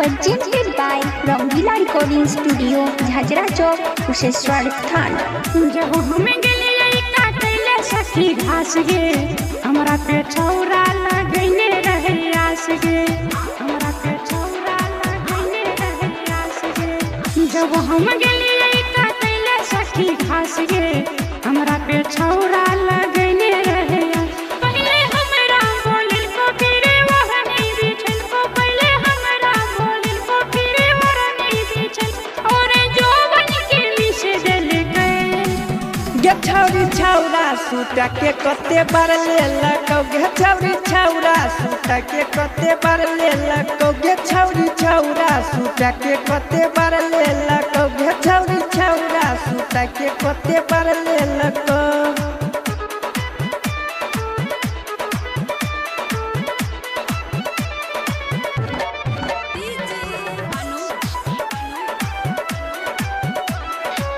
Presented by Rangila Recording Studio, Jhajra Chowk, Kusheshwar Than. जब हम गेलियै काटैले सखी घास गे, हमरा पे छौरा लगैने रहै आस गे, हमरा पे छौरा लगैने रहै आस गे। जब हम गेलियै काटैले सखी घास गे, हमरा पे छौरा लगैने रहै आस। पहिले हमरा बोलिल को फिरे वहनी बिछल को, पहिले हमरा बोलिल को फिरे वहनी बिछल, और जोबन के मिस देलकै। गे छौरी छौरा सूता के कते बार लेलकौ, गे छौरी छौरा सूता के कते बार लेलकौ, गे छौरी छौरा सूता के कते बार लेलकौ, गे छौरी छौरा सूता के कते बार लेलकौ।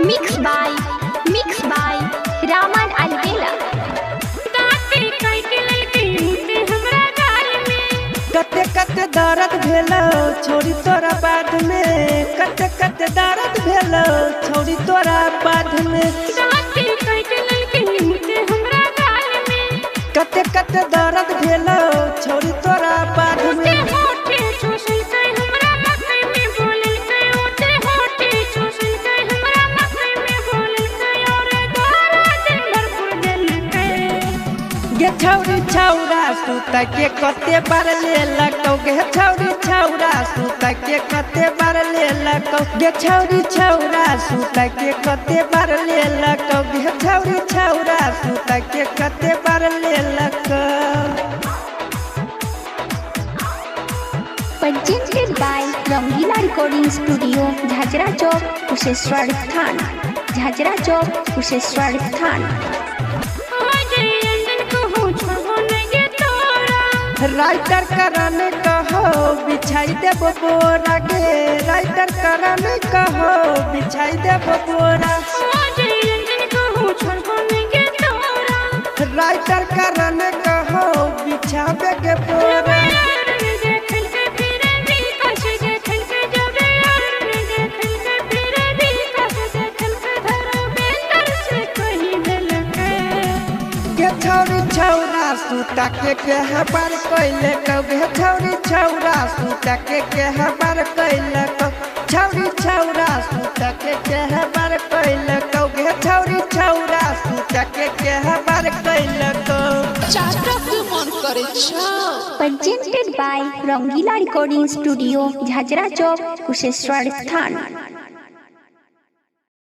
Mix by Raman Alvela. दाँते काटि लेलकै उते हमरा गाल में। कते कते दर्द भेलो छोरी तोरा बाद में, कते कते दर्द भेलो छोरी तोरा बाद में। दाँते काटि लेलकै उते हमरा गाल में। कते कते दर्द भेलो छोरी तोरा बाद उते में। होठे चूसलकै हमरा मकई में बोललकै, उते होठे चूसलकै हमरा मकई में बोललकै, और दर्द भरपूर देलकै। गे छौरी छौरा सूता के कते बार लेलकौ, गे छौरी छौरा सूता के कते बार लेलकौ, गे छौरी छौरा सूता के कते बार लेलकौ, गे छौरी छौरा सूता के कते बार लेलकौ। Presented by Rangila Recording Studio, Jhajra Chowk, Kusheshwar Than. Jhajra Chowk, Kusheshwar Than. Ajay Ranjan कहूँ छोड़बो नहीं गे तोरा। राइटर करन कहो बिछाई देबो बोरा गे, राइटर करन कहो बिछाई देबो बोरा। अजय रंजन कहूँ छोड़बो नहीं गे तोरा। राइटर करन कहो बिछाबे के बोरा। गे छौरी छौरा सूता के केह बार कैलकौ, गे छौरी छौरा सूता के केह बार कैलकौ, छौरी छौरा सूता के केह बार कैलकौ, गे छौरी छौरा सूता के केह बार कैलकौ। चाटक मन करै छौ। Presented by Rangila Recording Studio, Jhajra Chowk, Kusheshwar Than.